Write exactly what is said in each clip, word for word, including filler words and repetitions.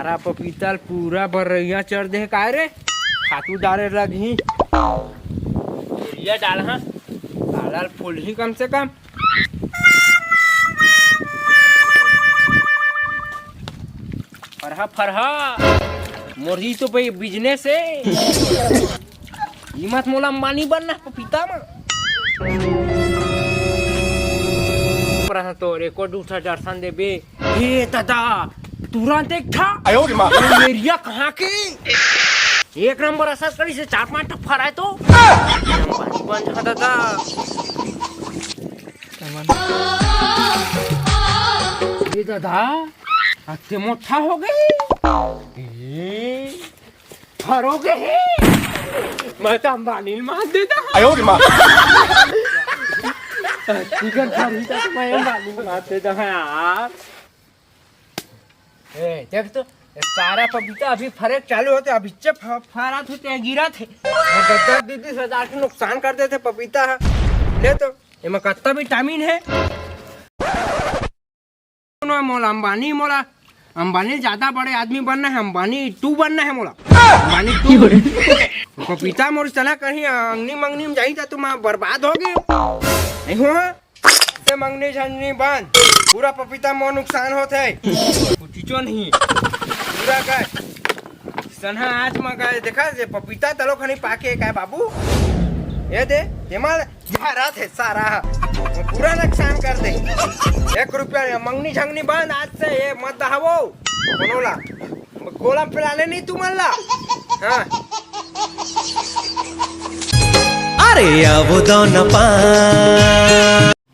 आ पपीता ल पूरा बरैया चर दे हे काय रे? खातू डारे लगही। यूरिया डालहा, काला ल फूलही कम से कम। फरहा, फरहा, मोर ही तो भाई बिजनेस हे। ई मत मोला अंबानी बनना पपीता म। पर हाँ, तोर एको दू ठा दर्शन देबे। ए दादा, तुरंत एक ठा। आयो रे माँ। ये एरिया कहाँ के? एक नंबर असर करी से चार पांच ठा फराए तो। अंबानी बन जा दादा। ये दादा, अत्ते मोटा हो गए। ए, फरोगे हे? मैं तो अंबानी ल मार देता। आयो रे माँ। ठीक है, फरी तो मैं अंबानी ल मार देता हूँ यार। ए, देख तो, ये सारा पपीता अभी फरे चालू होते, अभी चे फ-, फरा थे, ते गिरा थे। वो दस दस बीस बीस हजार के नुकसान कर देते पपीता ह। ले तो, एमा कत्ता विटामिन हे। कोनो मोला अंबानी, मोला अंबानी ज्यादा बड़े आदमी बनना है, अंबानी टू बनना है मोला, अंबानी टू। पपीता मोर चना कहीं अंगनी मंगनी में जाही त तुम बर्बाद हो गए। नहीं हो से मंगनी झंगनी बंद, पूरा पपीता मोर नुकसान होत है। कुछ नहीं, पूरा कर। सनहा आज म गए, देखा जे पपीता तलो खनी पाके काय बाबू? ये दे, ये माल झारा थे सारा। पूरा नुकसान कर दे। एक रुपया ये मंगनी झंगनी बंद आज से, ये मत दहावो। कोनो ला। गोला पिला ले नहीं तू मन ला। हाँ। अरे आवो दो न पा।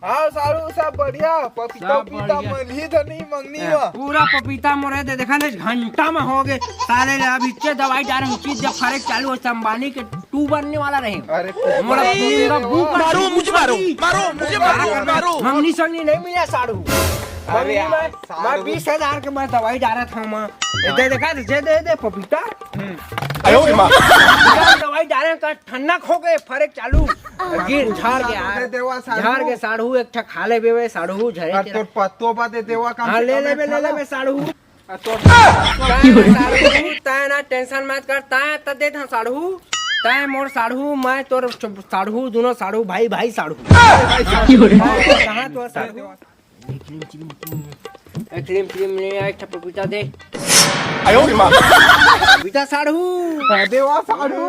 हाँ साढ़ू, सब बढ़िया। पपीता सब उपीता बढ़िया। मन ही धनी मंगनी ए, हुआ। पूरा पपीता मोरे दे, देखा नहीं, घंटा में हो गए। साले ले अब इतने दवाई डाले, उचित जब फरे चालू हो, अंबानी के टू बनने वाला रहे। अरे मोला अरे, पूरा भूख मारो, मुझे मारो, मारो, मुझे मारो, मारो। मंगनी संगनी नहीं मिला साढ़ू। अरे मंगनी यार, में, साढ़ू। मैं बीस हजार के मैं दवाई डाला था मैं। ये दे देखा, दे, दे, दे पपीता। आयो रे माँ। दवाई डाले का ठंडक हो गए, फरे चालू। गिर झाड़ के दे यार। देवा साढ़ू। झाड़ के साढ़ू एक ठा खा लेबे वे, साढ़ू झरे अरे तेरा। तोर पत्तो बा दे देवा कम हाँ, से ले कम लेबे, एक ले ठा लेबे साढ़ू। आ, तोर साढ़ू, तैं ना टेंशन मत कर, तैं त दे धा साढ़ू। तैं मोर साढ़ू, मैं तोर च-, साढ़ू, दोनों साढ़ू, भाई, भाई साढ़ू। भाई साढ़ू। कहाँ तोर साढ़ू? ए, क्रीम, क्रीम, क्रीम। ए, क्रीम, क्रीम, ले आ, एक ठा पपीता दे। आयो रे माँ। पपीता साढ़ू। अरे वाह, साढ़ू।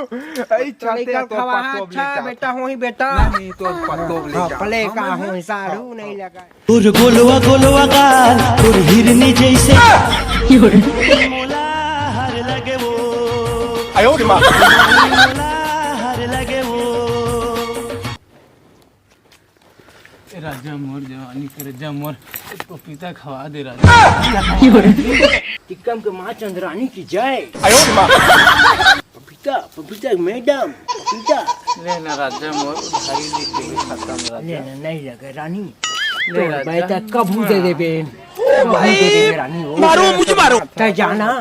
ऐ तो चलते लइका तो खवा, पत्तो अच्छा ले जा। बेटा होही बेटा। नहीं, तो पत्तो ले हाँ, जा। पले का होही साढ़ू नहीं लगा। तोर गोलवा गोलवा गाल, तोर हिरनी जैसे। मोला हर लगे वो। आयो रे माँ। मोला हर लगे वो। ए राजा मोर जवानी करे जा मोर पपीता खवा दे राजा। टिक्कम के माँ चंद्रानी की जय। आयो रे माँ। पपीता, पपीता मैडम, पपीता। ले ना राजा मोर उधारी लेके भी खत्म राजा। ले ना, नहीं लगे रानी। ले तो राजा। मैं तो कबू दे देबे। कबू दे देबे रानी। ओ। मारो, मुझे मारो। तै जाना,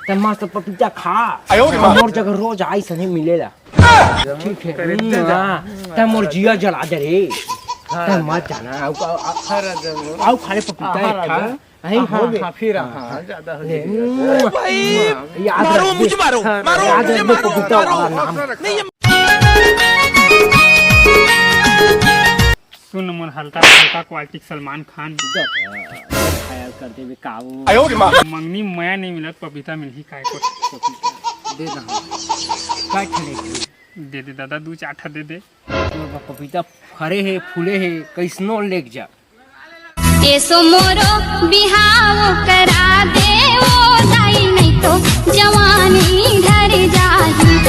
तै मस्त पपीता खा। आयो रे माँ। मोर जगह रोज आई सने मिलेला। ठीक है। हम्म, हाँ। तै मोर जिया जला दे रे। हाँ, तै मत जाना। आओ, आओ, आओ, हाँ, राजा, वो। आओ, खा ले पपीता हाँ, एक खा। राजा। नहीं, हाँ, हो गए। हाँ, फिर, हाँ, हाँ, ज्यादा हो ले, गया। हम्म। भाई, याद मारो, रख दे। मुझे मारो, हाँ, मारो, याद मुझे रख दे, मारो, पपीता मारो। वाला नाम। नहीं, ये सुन मोर हल्का फुल्का क्वालिटी सलमान खान। गधा, घायल कर देबे काऊ। आयो रे माँ। मंगनी मया नहीं मिलत, पपीता मिलही काय को। दे दे। काय खड़े? दे दे दादा, दू चार ठा दे दे। तो पपीता फरे हे, फूले हे, कैसनो लेके जा। एसो मोरो बिहाव करा दे ओ दाई, नहीं तो जवानी ढर जाही।